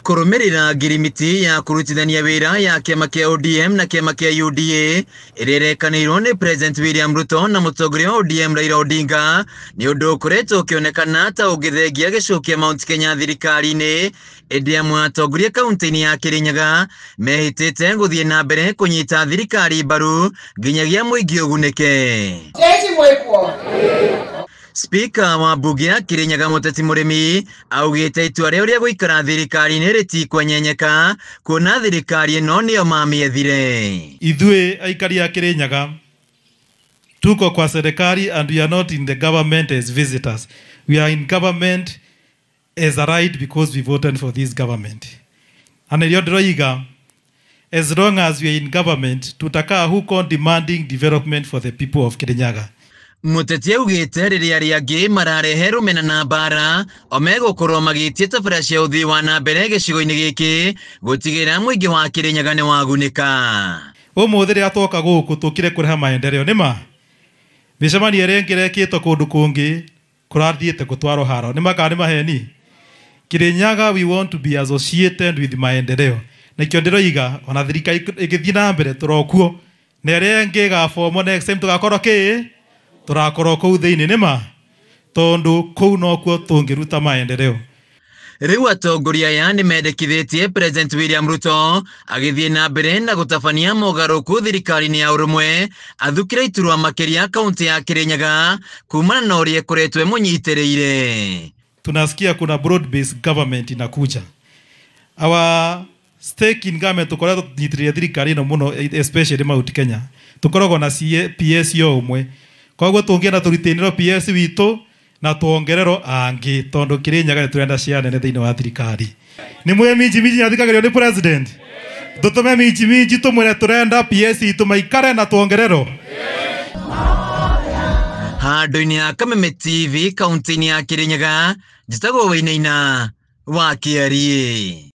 Kũrũmĩrĩra ngirimiti ya kũrutithania wĩra ya kĩama kĩa ODM na kĩama kĩa UDA ĩrĩa ĩrekanĩirwo nĩ President William Ruto na mũtongoria wa ODM Raila Odinga nĩ ũndũ ũkoretwo ũkĩonekana ta ũngĩthengia gĩcũkĩa Mount Kenya thirikari-inĩ, ĩndĩ amwe atongoria kaunti-inĩ ya Kirinyaga mehĩtĩte gũthiĩ na mbere kũnyita thirikari mbaru nginyagia mũingĩ ũgunĩke. Jeshi mwĩkuo. Spika wa mbunge ya Kirinyaga Muteti Murimi augĩte itua rĩao rĩa gũikara thirikari-inĩ rĩtikwenyenyeka kuona thirikari ĩno nĩyo mamĩethire. Ithuĩ aikari a Kirinyaga tuko kwa serikali and we are not in the government as visitors. We are in government as a right because we voted for this government. Na nĩrĩo ndĩroiga, as long as we are in government tutakaa huko demanding development for the people of Kirinyaga. Muteti augĩte rĩrĩa arĩa angĩ mararehe rũmena na mbara o megũkorwo magĩtie tabara cia ũthii wa na mbere gĩcigo-inĩ gĩkĩ gũtigĩrĩra mũingĩ wa Kirinyaga nĩ wagunĩka. Ũmũthĩ rĩrĩa twoka gũkũ tũkire kũreha maendeleo nĩ ma mĩcemanio ĩrĩa ĩngĩ ĩrekĩtwo kũndũ kũngĩ kũrathiĩte gũtwarwo haro nĩ makaa nĩ maheni. Kirinyaga we want to be associated with maendeleo, nĩkĩo ndĩroiga ona thirikari ĩgĩthiĩ na mbere tũrokuo na ĩrĩa ĩngĩ ĩgabomo next time tũgakorwo kĩ tũrakorwo kũu thĩinĩ nĩ ma tondũ kũu nokuo tũngĩruta maendeleo. Rĩu atongoria aya nĩ mendekithĩtie President William Ruto agĩthiĩ na mbere na gũtabania mogarũrũku thirikari-inĩ ya ũrũmwe athukĩre iturwa makĩria kaunti ya Kirinyaga kumana na ũrĩa ĩkoretwo ĩmũnyitĩrĩire. Tunasikia kuna broad based government inakuja. Our stake in government tukoretwo tũnyitĩrĩire thirikari ĩno mũno, especially Mount Kenya. Tukoragwo na PS yo ũmwe, koguo tũngĩenda tũritainĩrwo PS witũ na tuongererwo angĩ tondũ Kirinyaga nĩ tũrenda cia nene thĩinĩ wa thirikari. Nĩ mwĩ minji minji nyathikagĩrio nĩ president, tũtũme minji minji tũmwĩre tũrenda PS itũ maikare na tuongererwo. Handũ-inĩ ya Kameme TV kaunti-inĩ ya Kirinyaga, njĩtagwo Wainaina wa Kĩariĩ.